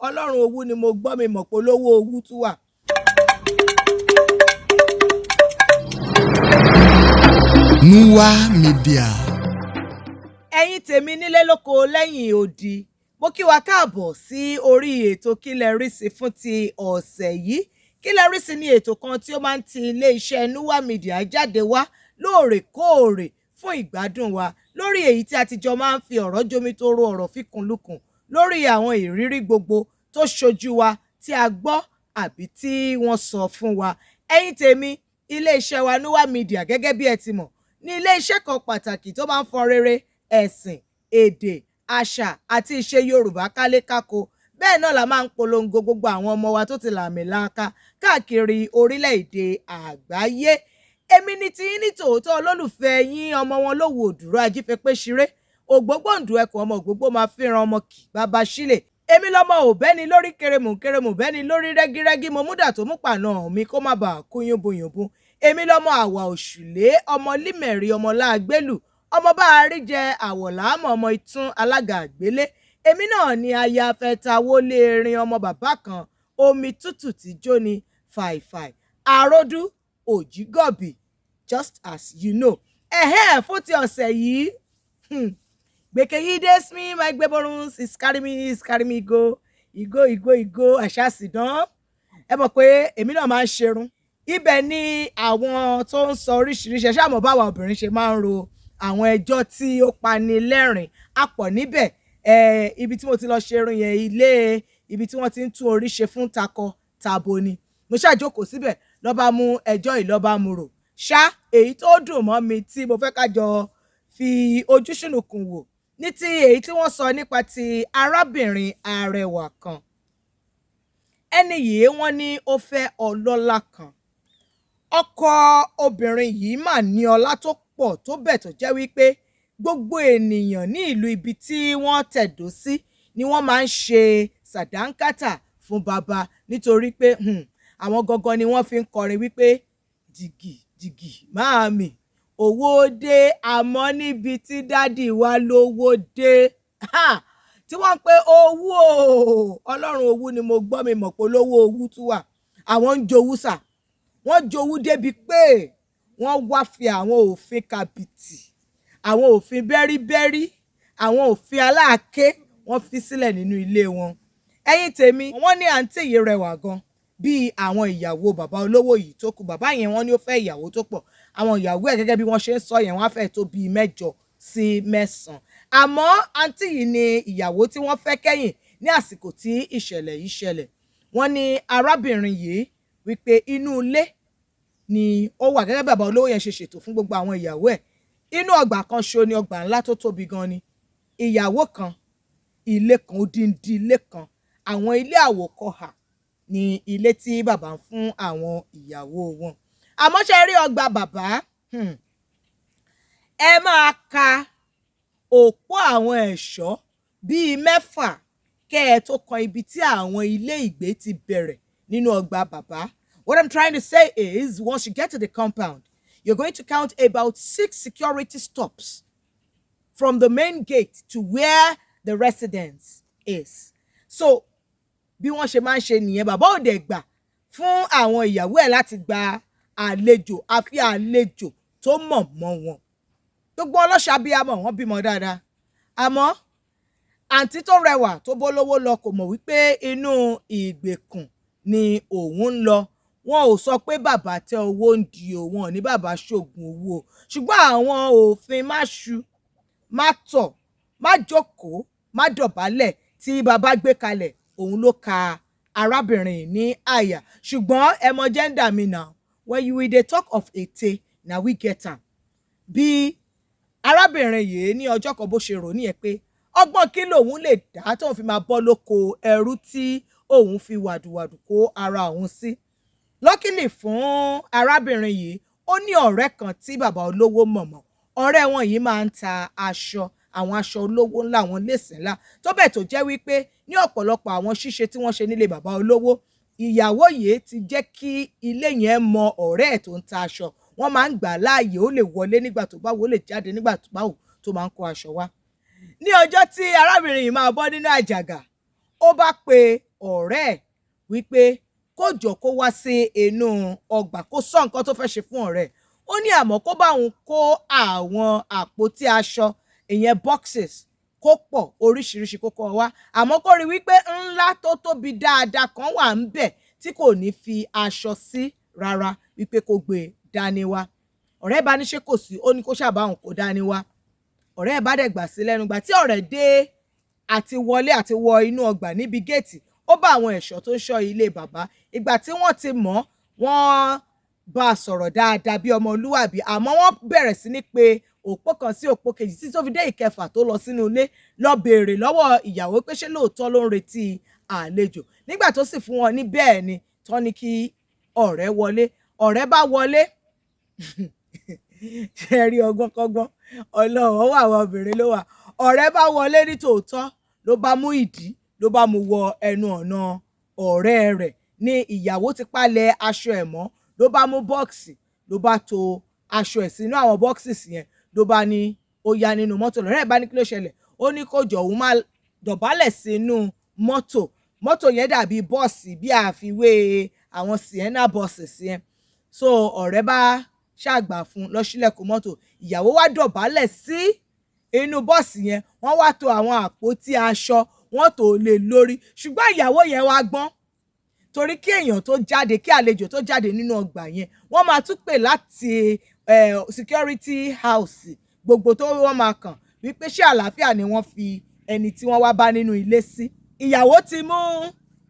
Ọlọ́run owú ni mo gbọ́, mi mọ̀ pé olówó owú tún wà. Nuwa Media. Ẹ̀yin tèmi nílé lóko lẹ́yìn odi, mo kí wa káàbọ̀ sí orí ètò Kí Lẹ Rí Sí fún ti ọ̀sẹ̀ yìí. Kí Lẹ Rí Sí ní ètò kan tí ó máa ń ti iléeṣẹ́ Nuwa Media jáde wá lóòrèkóòrè fún ìgbádùn wa, lórí èyí tí a ti jọ máa ń fi ọ̀rọ̀ jomitoro ọ̀rọ̀ fikùnlukùn lórí àwọn ìrírí gbogbo tó ṣojú wa, tí a gbọ́ àbí tí wọ́n sọ fún wa. Ẹ̀yin tèmi, iléeṣẹ́ wa Nuwa Media, gẹ́gẹ́ bí ẹ ti mọ̀, ní iléeṣẹ́ kan pàtàkì tó máa ń fọn rere ẹ̀sìn, èdè, àṣà àti ìṣe Yorùbá kálékáko. Bẹ́ẹ̀ náà la máa ń polongo gbogbo àwọn ọmọ wa tó ti làmìlaaka káàkiri orílẹ̀-èdè àgbáyé. Èmi ni tiyín ní tòótọ́, olólùfẹ́ yín, ọmọ wọn lówù òdùrọ̀ ajífẹ́pẹ́ ṣeré, ògbógbòǹdù ẹkùn, ọmọ ògbógbó máa fẹ́ràn ọmọ kì bàbá sílẹ̀. Èmi lọmọ òbẹ́ni lórí kẹrẹmù kẹrẹmù bẹ́ni lórí rẹ́gírẹ́gí, mo múdà tó mú pàná mi kó má bàa kú yúnbùyùnbùn. Èmi lọmọ àwà òṣùlé, ọmọ límẹ̀rí, ọmọ láàgbélù, ọmọ bá a rí jẹ àwọ̀lámọ̀, ọmọ ìtún alága àgbélé. Èmi náà ni aya fẹtawọlé erin, ọmọ bàbá kan omi tútù tí jóni fàìfàì àròdú òjìgọ̀bì, just as you know. Ẹ̀hẹ́, fún ti ọ̀sẹ̀ yìí, gbèkè yìí dé me my gbẹbọrun is carry me, is carry me go ìgò ìgò ìgò àṣà sídán. Ẹ mọ̀ pé èmi náà máa ń ṣerun. Ibẹ̀ ni àwọn tó ń sọ oríṣiríṣi. Ẹ ṣáà mọ̀ báwa obìnrin ṣe máa ń ro àwọn ẹjọ́ tí ó pani lẹ́rìn. A pọ̀ níbẹ̀. Ibi tí mo ti lọ ṣerun yẹn, ilé ibi tí wọ́n ti ń tún orí ṣe fún takọ tabo ni. Mo ṣàjókòó síbẹ̀, lọ́ba mú ẹjọ́ yìí, lọ́ba mú rò ṣá. Èyí tó dùn mọ́ mi tí mo fẹ́ ká jọ fi ojú ṣùnùkùn wò ní ti èyí tí wọ́n sọ nípa ti arábìnrin arẹwà kan. Ẹni yìí, wọ́n ní ó fẹ́ ọlọ́lá kan. Ọkọ obìnrin yìí mà ní ọlá tó pọ̀ tó bẹ́ẹ̀, tó jẹ́ wípé gbogbo ènìyàn ní ìlú ibi tí wọ́n tẹ̀dó sí ni wọ́n máa ń ṣe sàdánkátà fún bàbá, nítorí pé àwọn gangan ni wọ́n fi ń kọrin wípé jìgì jìgì máàmì owó dé, àmọ́ níbi tí dádì wa lówó dé tí wọ́n ń pe owó o, Ọlọ́run owó ni mo gbọ́, mi mọ̀ pé olówó owó tún wà. Àwọn ń jowú sà, wọ́n jowú débi pé wọ́n wá fi àwọn òfin kàbìtì, àwọn òfin bẹ́ríbẹ́rí, àwọn òfin aláàké, wọ́n fi sílẹ̀ nínú ilé wọn. Ẹ̀yin tèmi, wọ́n ní àǹtí yìí rẹwà gan bíi àwọn ìyàwó bàbá olówó yìí tó kù. Bàbá yẹn, wọ́n ní ó fẹ́ ìyàwó tó pọ̀. Àwọn ìyàwó ẹ̀, gẹ́gẹ́ bí wọ́n ṣe ń sọ yẹn, wọ́n á fẹ́ tó bíi 8 sí 9. Àmọ́ àǹtí yìí ni ìyàwó tí wọ́n fẹ́ kẹ́yìn ní àsìkò tí ìṣẹ̀lẹ̀ yìí ṣẹlẹ̀. Wọ́n ní arábìnrin yìí wípé inú ilé ni ó wà, gẹ́gẹ́ bí bàbá olówó yẹn ṣe ṣètò fún gbogbo àwọn ìyàwó ẹ̀. Inú ọgbà kan ṣo ni, ọgbà ńlá tó tóbi gan ni. Ìyàwó kan, ilé kan, odindi ilé kan, àwọn ilé àwòkọ́hà ní ilé tí bàbá ń fún àwọn ìyàwó wọn. Àmọ́ ṣe rí ọgbà bàbá, ẹ máa ka òpó àwọn ẹ̀ṣọ́ bíi 6 kẹ́ ẹ tó kan ibi tí àwọn ilé ìgbé ti bẹ̀rẹ̀ nínú ọgbà bàbá. What I'm trying to say is, once you get to the compound, you're going to count about 6 security stops from the main gate to where the residence is. So bí wọ́n ṣe máa ń ṣe nìyẹn. Bàbá ò dẹ̀ gbà fún àwọn ìyàwó ẹ̀ láti gba àlejò, àfi àlejò tó mọ̀ mọ́ wọn. Gbogbo ọlọ́ṣà bí amọ̀, wọ́n bímọ dáadáa. Àmọ́ àǹtí tó rẹwà tó bólówó lọ kò mọ̀ wípé inú ìgbèkùn ni òun ń lọ. Wọn ò sọ pé bàbá tẹ owó ń di o, wọn ò ní bàbá ṣoògùn owó o, ṣùgbọ́n àwọn òfin má ṣu, má tọ̀, má jókòó, má dọ̀bálẹ̀ tí bàbá gbé kalẹ̀, òun ló ka arábìnrin ní àyà. Ṣùgbọ́n ẹ mọ gender mi now, when you dey talk of ète, na we get am. Bí arábìnrin yìí ní ọjọ́ kan bó ṣe rò nìyẹn pé ọgbọ́n kí lòun lè dá tóun fi máa bọ́ lóko ẹrú tí òun fi wàdùwàdù kó ara òun sí. Luckily fún arábìnrin yìí, ó ní ọ̀rẹ́ kan tí bàbá olówó mọ̀mọ́. Ọ̀rẹ́ wọn yìí máa ń ta aṣọ, àwọn aṣọ olówó ńlá, àwọn léèsì ńlá, tó bẹ́ẹ̀ tó jẹ́ wípé ní ọ̀pọ̀lọpọ̀ àwọn ṣíṣe tí wọ́n ṣe nílé bàbá olówó, ìyàwó yìí ti jẹ́ kí ilé yẹn mọ ọ̀rẹ́ ẹ̀ tó ń ta aṣọ. Wọ́n máa ń gbà láàyè, ó lè wọlé nígbà tó bá wù, ó lè jáde nígbà tó bá wù, tó máa ń kó aṣọ wá. Ní ọjọ́ tí arábìnrin yìí máa bọ́ nínú àjàgà, ó bá pe ọ̀rẹ́ ẹ̀ wípé kó jọ kó wá sí inú ọgbà kó sọ nǹkan tó fẹ́ ṣe fún ọ̀rẹ́ ẹ̀. Ó ní àmọ́ kó bá òun kó àwọn àpótí aṣọ, ìyẹn boxes, kó pọ̀ oríṣiríṣi kó kó wá, àmọ́ kó rí wípé ńlá tó tóbi dáadáa kan wà ń bẹ̀ tí kò ní fi aṣọ sí rárá, wípé kó gbé e dání wá. Ọ̀rẹ́ bá ní ṣé kò sí, ó ní kó ṣáà bá òun kó dání wá. Ọ̀rẹ́ ẹ̀ bá dẹ̀ gbà sí lẹ́nu. Gbà tí ọ̀rẹ́ dé àti wọlé àti wọ inú ọgbà níbi géètì, ó bá àwọn ẹ̀ṣọ́ tó ń ṣọ́ ilé bàbá. Ìgbà tí wọ́n ti mọ̀, wọ́n bá a sọ̀rọ̀ dáadáa bí ọmọlúwàbí, àmọ́ wọ́n bẹ̀rẹ̀ sí ní pé òpó kan sí òpó kejì títí tó fi dé ìkẹfà tó lọ sínú ilé lọ béèrè lọ́wọ́ ìyàwó pé ṣé lóòótọ́ ló ń retí àlejò. Nígbà tó sì fún wọn ní bẹ́ẹ̀ ni, tán ní kí ọ̀rẹ́ wọlé. Ọ̀rẹ́ bá wọlé, ṣe rí ọgbọ́n kọ́gbọ́n, Ọlọ́run, ọwọ́ àwọn obìnrin ló wà. Ọ̀rẹ́ bá wọlé ní tòótọ́, ló bá mú ìdí, ló bá mú wọ ẹnu ọ̀nà ọ̀rẹ́ rẹ̀ ní ìyàwó ti palẹ̀ aṣọ ẹ̀ mọ́, ló bá mú bọ́ọ̀sì, ló bá to aṣọ ẹ̀ sínú àwọn boxes yẹn, ló bá ní ó yá nínú mọ́tò. Lọ́rẹ́ ẹ̀ bá ní kí ló ṣẹlẹ̀, ó ní kó jọ òun máa dọ̀bálẹ̀ sínú mọ́tò. Mọ́tò yẹn dàbí bọ́ọ̀sì, bí àfiwé àwọn Sienna buses yẹn. So ọ̀rẹ́ bá ṣàgbà fún un lọ sílẹ̀kùn mọ́tò, ìyàwó wá dọ̀bálẹ̀ sí inú bọ́ọ̀sì yẹn, wọ́n wá to àwọn àpótí aṣọ, wọ́n tó lé lórí. Ṣùgbọ́n ìyàwó yẹn wá gbọ́n, torí kí èèyàn tó jáde, kí àlejò tó jáde nínú ọgbà yẹn, wọ́n máa tún pè láti security house gbogbo tó wọ́n máa kàn wípé ṣé àlàáfíà ni wọ́n fi ẹni tí wọ́n wá bá nínú ilé sí. Ìyàwó ti mú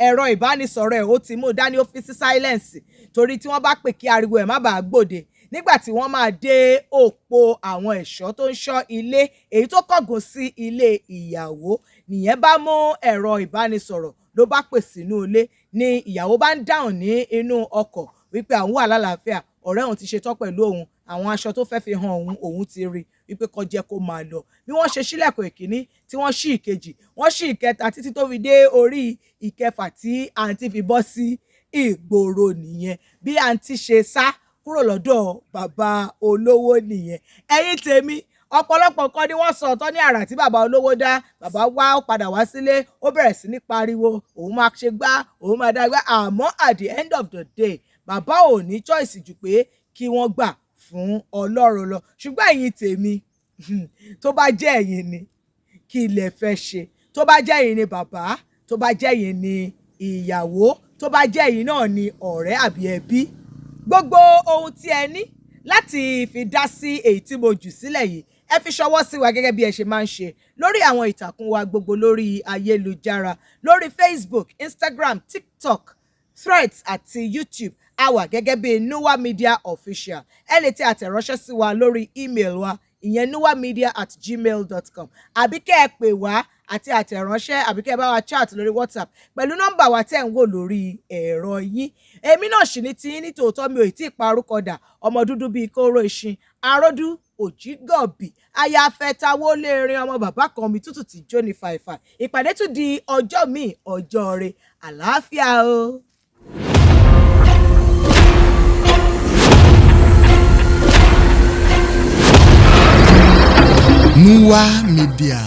ẹ̀rọ ìbánisọ̀rọ̀ ẹ̀, ó ti mú dání, ó fi sí silence, torí tí wọ́n bá pè kí ariwo ẹ̀ má bàa gbòde. Nígbà tí wọ́n máa dé òpó àwọn ẹ̀ṣọ́ tó ń ṣọ́ ilé èyí tó kángun sí ilé ìyàwó, nìyẹn bá mú ẹ̀rọ ìbánisọ̀rọ̀, ló bá pè sínú ilé, ní ìyàwó bá ń dáhùn ní inú ọkọ̀ wípé àwọn wà lálàáfíà, ọ̀rẹ́ òun ti ṣetán pẹ̀lú òun, àwọn aṣọ tó fẹ́ fi hàn òun, òun ti rí, wípé kó jẹ́ kó máa lọ. Bí wọ́n ṣe ṣílẹ̀kùn ìkíní, tí wọ́n ṣí ìkejì, wọ́n ṣí ìkẹta, títí tó fi dé orí ìkẹfà tí àǹtí fi bọ́ sí ìgboro nìyẹn. Bí àǹtí ṣe sá kúrò lọ́dọ̀ bàbá olówó nìyẹn. Ẹ̀yin tèmi, ọ̀pọ̀lọpọ̀ nǹkan ni wọ́n sọ ọ̀tọ̀ ní àrà tí bàbá olówó dá. Bàbá wá, ó padà wá sílé, ó bẹ̀rẹ̀ sí ní pariwo, òun máa ṣe gbá, òun máa dá gbá, àmọ́ at the end of the day, bàbá ò ní choice jù pé kí wọ́n gbà fún Ọlọ́run lọ. Ṣùgbọ́n ẹ̀yin tèmi, tó bá jẹ́ ẹ̀yin ni, kí lẹ fẹ́ ṣe? Tó bá jẹ́ ẹ̀yin ni bàbá, tó bá jẹ́ ẹ̀yin ni ìyàwó, tó bá jẹ́ ẹ̀yin náà ni ọ̀rẹ́ àbí ẹbí, gbogbo ohun tí ẹ ní láti fi dá sí èyí tí mo jù sílẹ̀ yìí, ẹ fi ṣọwọ́ sí wa gẹ́gẹ́ bí ẹ ṣe máa ń ṣe lórí àwọn ìtàkùn wa gbogbo lórí ayélujára, lórí Facebook, Instagram, TikTok, Threads àti YouTube. A wà gẹ́gẹ́ bí Nuwa Media Official. Ẹ lè tẹ àtẹ̀ránṣẹ́ sí wa lórí email wa, ìyẹn nuwamedia@gmail.com, àbí kẹ́ ẹ pè wá àti àtẹ̀ránṣẹ́, àbí kẹ́ ẹ bá wa chat lórí WhatsApp pẹ̀lú nọ́mbà wa tẹ́ ń wò lórí ẹ̀rọ yín. Èmi náà sì ní tí ní tòótọ́, mi ò tí ì pa orúkọ dà, ọmọ dúdú bíi kóró ìṣin aródú òjìgọ̀bì ayáfẹ́tawó lérin, ọmọ bàbá kan mi tútù tí jó ní fàìfà. Ìpàdé tún di ọjọ́ míì, ọjọ́ rẹ̀, àlàáfíà o. Nuwa Media.